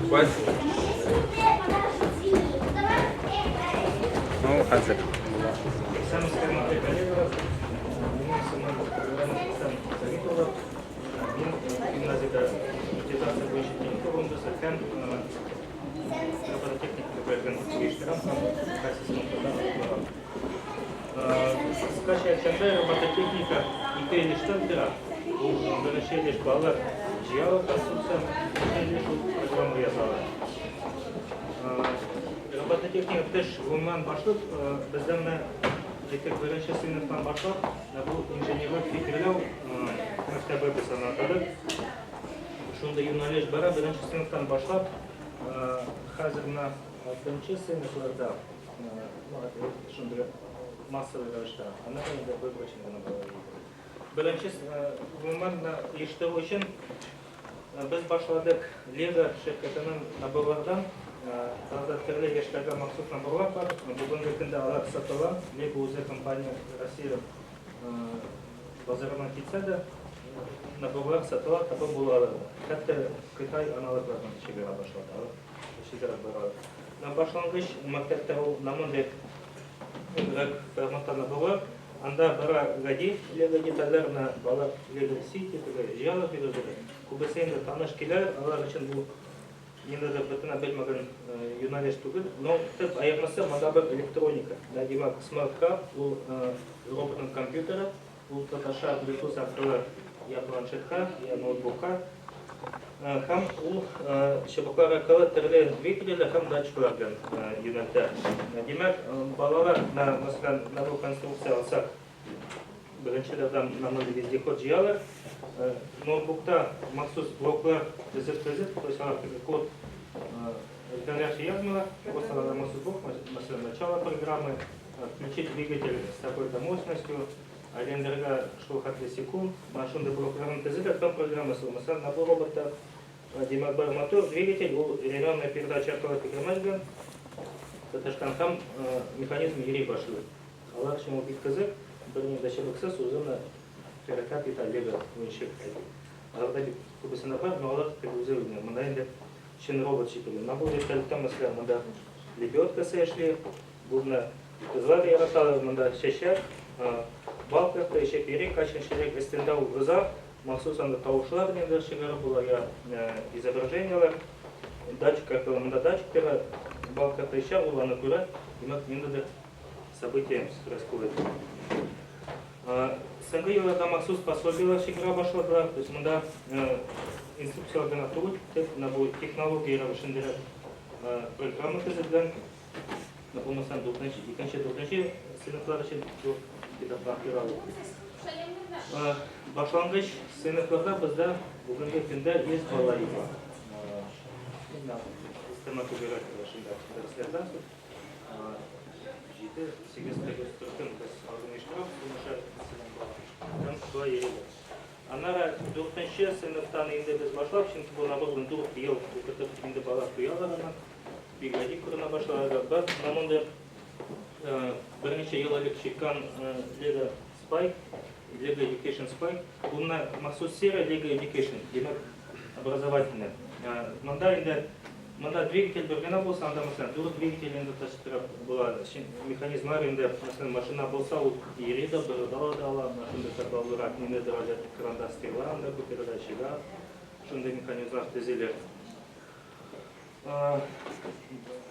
Хватит. Ну, хәзер була. Мин гимназиядә утилизация буенча техника урынбасары һәм робототехника бүлеген оештырам һәм кассасында алып барам. Кыскача әйткәндә, робототехника ике өлештән тора. Ул беренче өлеш балалар җыялар конструкцияне, икенче өлеш ул программа язалар. Робототехника тыш гомумән башлап, бездә менә әйтик, беренче сыйныфтан башлап, бу инженерлык фикерләү мәктәбе без аны атадык. Шундый юнәлеш бара, беренче сыйныфтан башлап, хәзер менә алтынчы сыйныфларда шундый массовый рәвештә, аннары инде выборочно гына балалар йөриләр. Беренче, гомумән, менә оештыру өчен без башладык Лего ширкәтенең наборлардан. Аларда төрле яшьләргә махсус наборлар бар. Бүгенге көндә алар сатыла. Лего үзе компания Россия базарына китсә дә, наборлар сатыла, табып була аларны. Хәтта Кытай аналогларын чыгара башлады. Алар чыгарып баралар. Менә башлангыч мәктәптә ул менә мондый рәк форматта наборлар. Анда бара гади Лего детальләр, менә бала Лего Сити теге җыялар бит үзләре. Күбесе инде таныш килә, алар өчен бу ниндидер бөтенләй белмәгән юнәлеш түгел. Но төп аермасы монда бер электроника. Да, димәк, смарт-карт ул роботның компьютеры, ул тоташа Bluetooth аркылы я планшетка, я ноутбукка. Һәм ул чыбыклар аркылы төрле двигательләр һәм датчиклар белән юнәлтә. Димәк, балалар, мәсәлән, менә бу конструкция алсак, беренчеләрдән менә мондый вездеход җыялар. Ноутбукта махсус блоклар төзеп-төзеп, то есть алар теге код өлкәннәрчә язмыйлар, просто аларда махсус блок, мәсәлән, начало программы, включить двигатель с такой-то мощностью, әйләндерергә шул хәтле секунд, менә шундый блокларны төзиләр, там программасы ул. Мәсәлән, менә бу роботта, димәк, бар мотор, двигатель, ул ременная передача аркылы тегермән белән тоташкан һәм механизм йөри башлый. Алар өчен ул бик кызык, берни дә чыбыксыз, үзе менә хәрәкәт итә, лего уенчык әйтик. Аларда бит күбесендә бар, но алар теге үзе уйный. Монда инде чын робот шикелле. Менә бу вертолетта, мәсәлән, монда лебедкасы эшли, бу менә кызлар яраталар, монда чәчәк, бал корты эчеп йөри, кайчан чәчәк өстендә ул уза, махсус анда тавышлар нидер чыгарып була, я изображениеләр. Датчик аркылы, монда датчик тора, бал корты эчә, ул аны күрә, димәк, ниндидер событие происходит. Соңгы елларда махсус пособиеләр чыгара башладылар. То есть монда инструкцияләр генә түгел, төп менә бу технология рәвешендә программа төзелгән. Булмасам, дүртенче, икенче, дүртенче сыйныфлар өчен бу китаплар бирә. Башлангыч сыйныфларда бездә бүгенге көндә 100 бала йөри. Өстәмә түгәрәк рәвешендә дәресләрдән соң. 7, 8, 9 төркем без оештырабыз, унышар мәсәлән, бала. Һәм шулай йөриләр. Аннары 4 сыйныфтан инде без башлап, чөнки бу наборны 4 ел укытып инде бала туялар аннан. Бик гади күренә башлады. Без менә мондый берничә ел элек чыккан Lego Spike, Lego Education Spike. Бу менә махсус серия Lego Education, димәк, образовательный. Монда инде монда двигатель бер генә булса, анда мәсәлән дүрт двигатель инде тоташтырып була. Механизмнар инде, мәсәлән, машина булса, ул йөри дә, борыла да ала, менә шундый катлаулырак ниндидер әле экранда стрела анда күтәрелә, чыга. Шундый механизмнар төзиләр.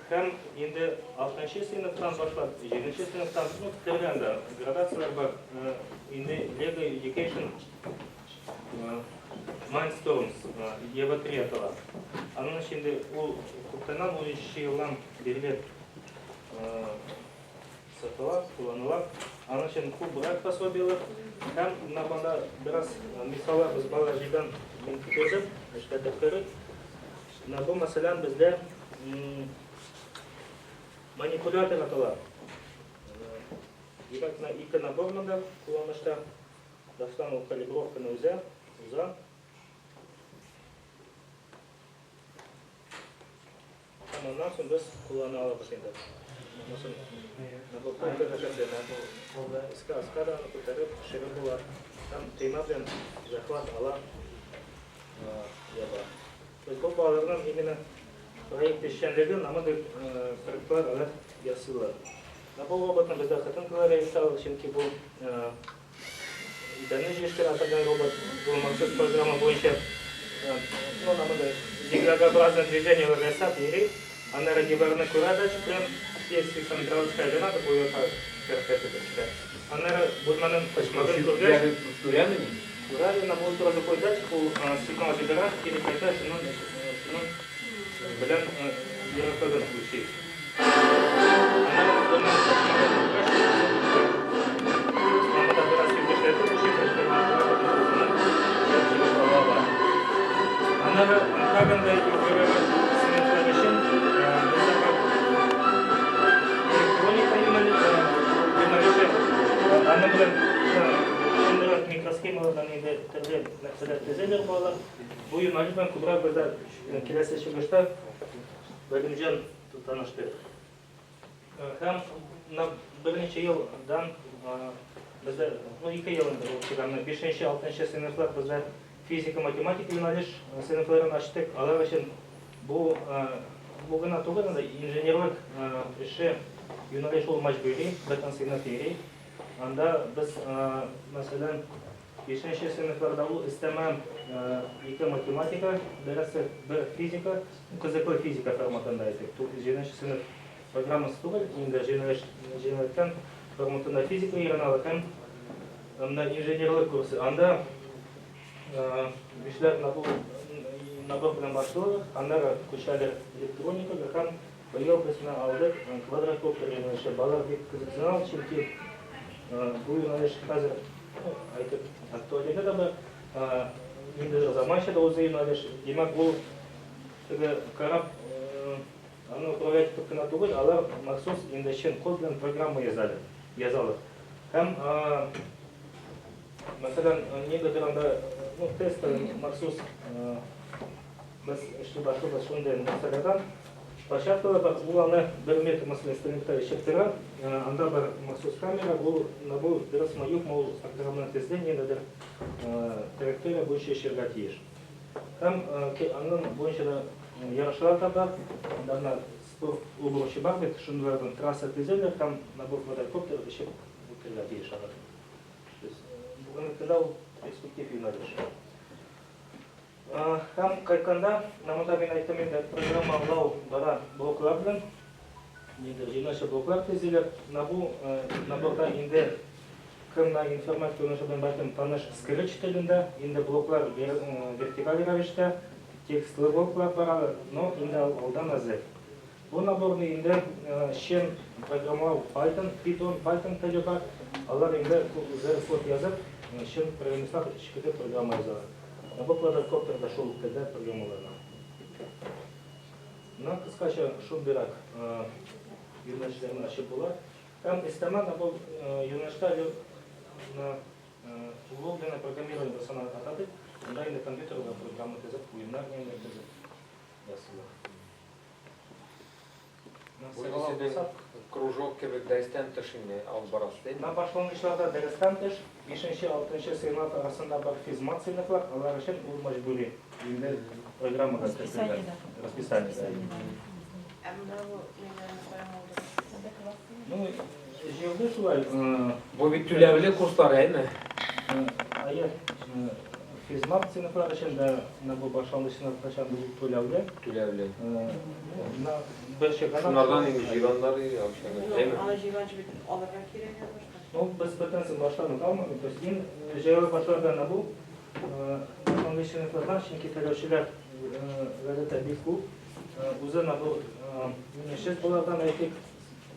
Һәм инде 6 сыйныфтан башлап, 7 сыйныфтан, ну, төрле анда градацияләр бар. Инде Lego Education Mindstorms EV3 атала. Аның өчен инде ул күптәннән 13 елдан бирле сатыла, кулланыла. Аның өчен күбрәк пособиеләр һәм менә монда бераз мисаллар без бала җыйган мин китердем, эшләтеп керик. Менә бу, мәсәлән, бездә манипулятор атала. Димәк, менә ике набор монда кулланышта. Баштан ул калибровканы үзә, уза. Һәм аннан соң без куллана алабыз инде. Монысын бу кул хәрәкәтләре. Өскә аска да аны күтәреп төшереп була. Һәм төймә белән захват ала, яба. То есть бу балаларның именно Проект эшчәнлеге менә мондый проектлар алар ясыйлар. Менә бу роботны бездә хатын-кызлар ясалар, чөнки бу идәнне җыештыра торган робот, бу махсус программа буенча, ну, менә мондый зигзагообразное движениеләр ясап йөри. Аннары диварны күрә дә, прям 180 градуска әйләнә дә бу якка хәрәкәт итеп китә. Аннары бүлмәнең почмагын күргәч, Күрәмени? Күрә, менә бу ультразвуковой датчик, ул сигнал җибәрә, кире кайта, шуннан белән ераклыгын үлчи. Аннары бүлмәнең почмагын күргәч, анда бераз юешләтеп үлчи, чыгып ала ала. Аннары тагын да югарырак сыйныфлар өчен бездә бар электроника юнәлеше. Аның белән шундыйрак микросхемалардан инде төрле нәрсәләр төзәләр балалар. Бу юнәлеш белән күбрәк бездә киләсе чыгышта Галимҗан таныштырыр. Һәм менә берничә елдан бездә, ну, 2 ел инде булып чыга, менә бишенче, алтынчы сыйныфлар бездә физика, математика юнәлеш сыйныфларын ачтык. Алар өчен бу гына түгел, инде инженерлык эше юнәлеш ул мәҗбүри, бөтен сыйныф йөри. Анда без, мәсәлән, бишенче сыйныфларда ул өстәмә 2 математика дәресе, 1 физика, кызыклы физика форматында әйтик. Җиденче сыйныф программасы түгел, инде җиңеләткән форматында физика өйрәнә ала һәм менә инженерлык курсы. Анда бишләр набор белән башлыйлар, аннары күчәләр электроникага һәм быел без менә алдык квадрокоптер юнәлеше. Балалар бик кызыксыналар, чөнки бу юнәлеш хәзер, әйтеп, актуальлеге дә бар, ниндидер заманча да үзе юнәлеш. Димәк, ул теге кораб аны управлять итеп кенә түгел, алар махсус инде чын код белән программа язалар, язалар. Һәм, мәсәлән, ниндидер анда, ну, тест махсус без эшли башлыйбыз шундый нәрсәләрдән. Площадкалар бар, ул аны 1 метр, мәсәлән, өстенлектә эчеп тора, анда бар махсус камера, бу, менә бу дөресме, юкмы, ул программаны төзде, ниндидер траектория буенча эчәргә тиеш. Һәм аның буенча да ярышлар да бар, анда менә спорт обручы бар бит, шундыйлардан трасса төзелер һәм менә бу квадрокоптер эчеп үтәргә тиеш алар. То есть бүгенге көндә ул перспектив юнәлеш. Һәм кайтканда, менә монда мин әйттем инде, программалау бара блоклар белән. Инде җыйнача блоклар төзелер. Менә бу наборда инде кем менә информатика юнәлеше белән бәлкем таныш Scratch телендә, инде блоклар вертикаль рәвештә, текстлы блоклар бара, но инде алдан әзер. Бу наборны инде чын программалау Python, Python, Python теле бар. Алар инде үзләре код язып, чын программистлар шикелле программа язалар. Ә бу квадрокоптер да шул телдә программалана. Менә кыскача шундыйрак юнәлешләрне ачып була. Һәм өстәмә менә бу юнәлештә әле менә углубленное программирование дип санала атадык. Монда инде компьютерда программа төзеп, уеннар ниләр төзеп ясыйлар. Кружок кебек дәрестән тыш инде алып барасыз, әйеме? Менә башлангычларда дәрестән тыш, 5-6 сыйныф арасында бар физмат сыйныфлар, алар өчен ул мәҗбүри. Инде программага кертелгән. Расписаниедә. Ә монда бу ниләрне каян алдыгыз? Ну, җыелды шулай. Бу бит түләүле курслар, әйеме? Әйе, физмат сыйныфлар өчен дә менә бу башлангыч сыйныфлар өчен бу түләүле. Түләүле. Менә бер чыганак. Шунардан инде җыйганнар акчаны, әйеме? Аны җыйганчы бит алырга кирәк әле башта. Ну, без бөтенесен баштан ук алмадык. То есть иң җайлы башлардан менә бу башлангыч сыйныфлардан, чөнки теләүчеләр гадәттә бик күп. Үзе менә бу инешез булардан әйтик.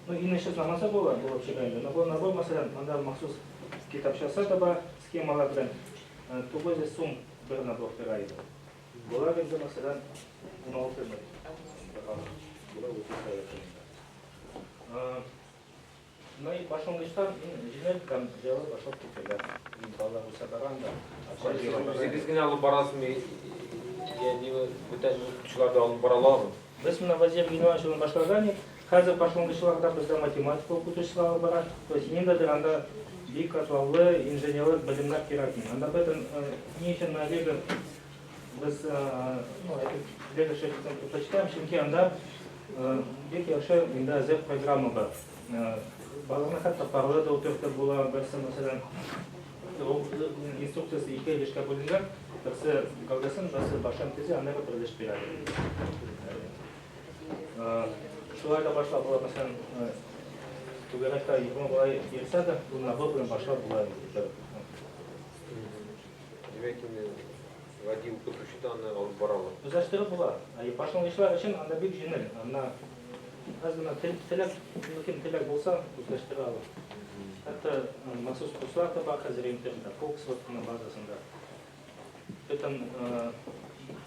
Ну, инешез намазы була, булып чыга инде. Но бу набор, мәсәлән, анда махсус китапчасы да бар, схемалар белән. 900 сум бер набор тора иде. Болар инде, мәсәлән, 16 мең. Болар утыз ай. Ну и башлангычтан җиңел һәм җайлы башлап китәргә. Балалар үсә барганда, акча җыела бара. Үзегез генә алып барасызмы, я не бүтән укытучылар да алып бара аламы? Без менә Вазир Гыйнварович белән башлаган идек. Хәзер башлангычларда бездә математика укытучылары алып бара. То есть ниндидер анда бик катлаулы инженерлык белемнәр кирәкми. Анда бөтен ни өчен менә Лего без, ну, әйтик, Следующий предпочитаем, чөнки анда бик яхшы инде әзер программа бар. Баланы хәтта парлы да утыртып була, берсе, мәсәлән, инструкциясе ике өлешкә бүленгән, берсе гәүдәсен, берсе башын төзи, аннары берләштерә. Шулай да башлап була, мәсәлән, түгәрәктә 20 бала йөрсә дә, бу набор белән башлап була инде. Димәк, инде гади укытучы да аны алып бара ала. Үзләштереп була. Башлангычлар өчен анда бик җиңел. Анда аз гына теләк, мөмкин теләк булса, үзләштерә ала. Хәтта махсус курслар да бар хәзер интернетта, Фоксфорд базасында. Бөтен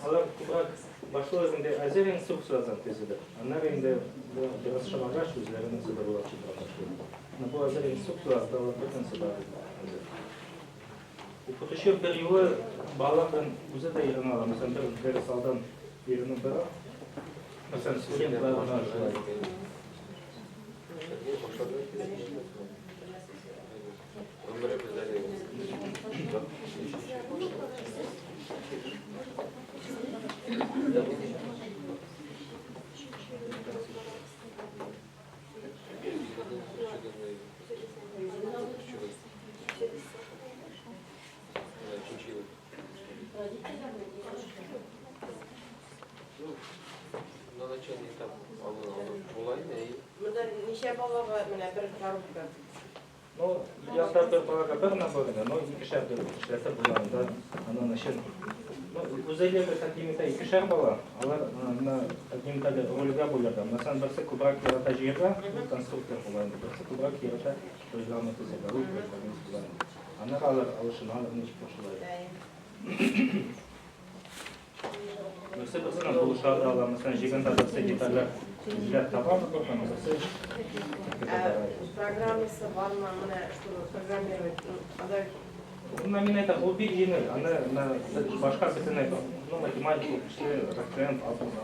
алар күбрәк башлый инде әзер инструкцияләрдән төзелә. Аннары инде бераз шамагач үзләренең сәбәп булып чыга башлый. Но бу әзер инструкцияләр да бөтен сәбәп әзер. Укытучы бер юлы балалар белән үзе дә өйрәнә ала. Мәсәлән, бер дәрес алдан өйрәнеп бара. Мәсәлән, студентлар гына шулай. Сергей башлады. Гомеребез әле. Өченче ел. Ну, на начальный этап алып була инде. Монда ничә балага менә бер коробка? Ну, янда бер балага бер набор инде, но икешәр дә эшләтеп була анда аның өчен. Ну, үзәләре тәкъдим итә икешәр бала, алар менә тәкъдим итәләр рольгә бүләргә. Мәсәлән, берсе күбрәк ярата җыярга, ул конструктор була инде. Берсе күбрәк ярата программа төзергә, ул программист була инде. Аннары алар алышыналар, ничек шулай. Берсе берсенә булыша да ала. Мәсәлән, җыйганда берсе детальләр эзләп таба, берсе Программасы бармы менә, чтобы программировать? Анда Менә мин әйтәм, ул бик җиңел. Аны менә башка бөтенләй, ну, математика укытучы Рәхмәт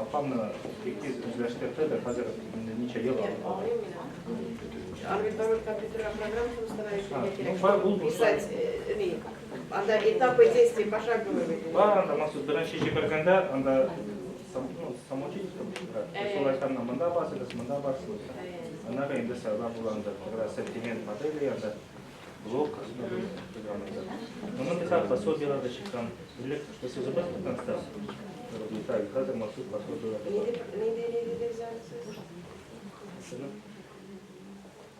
апамны бик тиз үзләштерде дә, хәзер инде ничә ел Нет, алды. аңлыйм мин. Аны бит барыбер компьютерга программасын установить А, кирәк. ну, бар, ул Писать, ни, анда этапы действий пошаговый бит. Бар анда махсус беренче җибәргәндә, анда ну, самоучитель Шулай әйткәндә, монда басыгыз, монда басыгыз. Аннары инде сайлап була анда ассортимент модели, анда блок программада. Моның бихисап пособиеләр дә чыккан. Элек без үзебез бөтен так, хәзер махсус пособиеләр дә бар. Нинди нинди нинди дип язасыз? Шуны,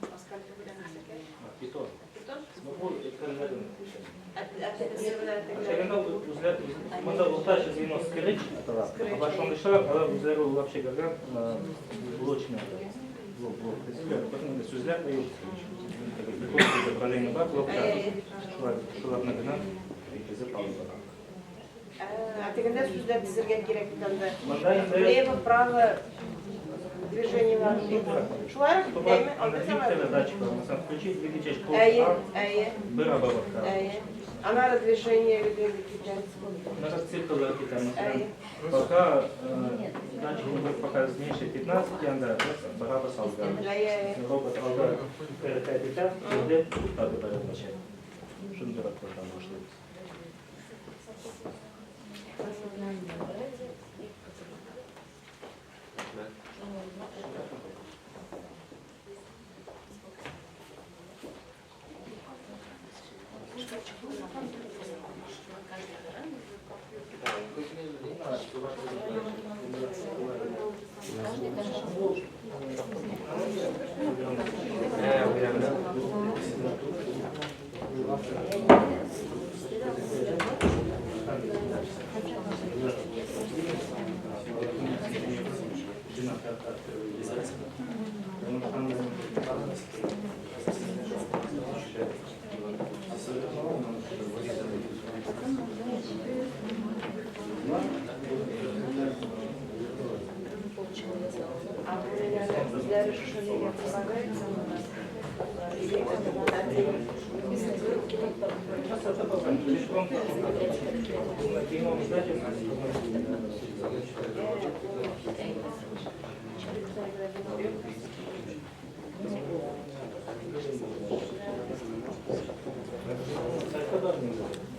Паскаль белән нәрсәгә? Питон. Питон? Ну, бу әйткәннәрен. Ә Әгәндә үзләр монда уртача звено Scratch атала. Ә башлангычлар алар үзләре уйлап чыгарган блочный. Блок, блок. Төзелә, бөтен сүзләр дә юк. Блок изображение бар, блокта. Шулар, шуларны гына төзеп алып бара. Ә тегендә сүзләр төзергә кирәк бит анда. Монда инде Влево, право движениелар. Шулай ук әйме? Анда Аналитика датчик бар. Мәсәлән, включить двигатель Әйе, А, әйе, бер оборотка. әйе. Аннары движение китә. Надо цикллар китә, мәсәлән, Әйе. пока датчик бер пока меньше 15 анда барабыз алга. Әйе, әйе. Робот алга хәрәкәт итә, инде туктады барып. Шундыйрак программа башлыйбыз. Рәхмәт. А бу ниләре үзләре шушы нигә предлагается монда? Или это отдельно?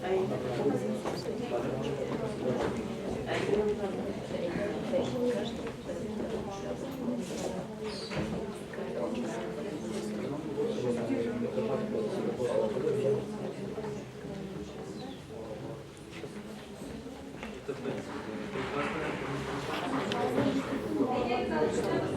Әйе. Әйе. Соң?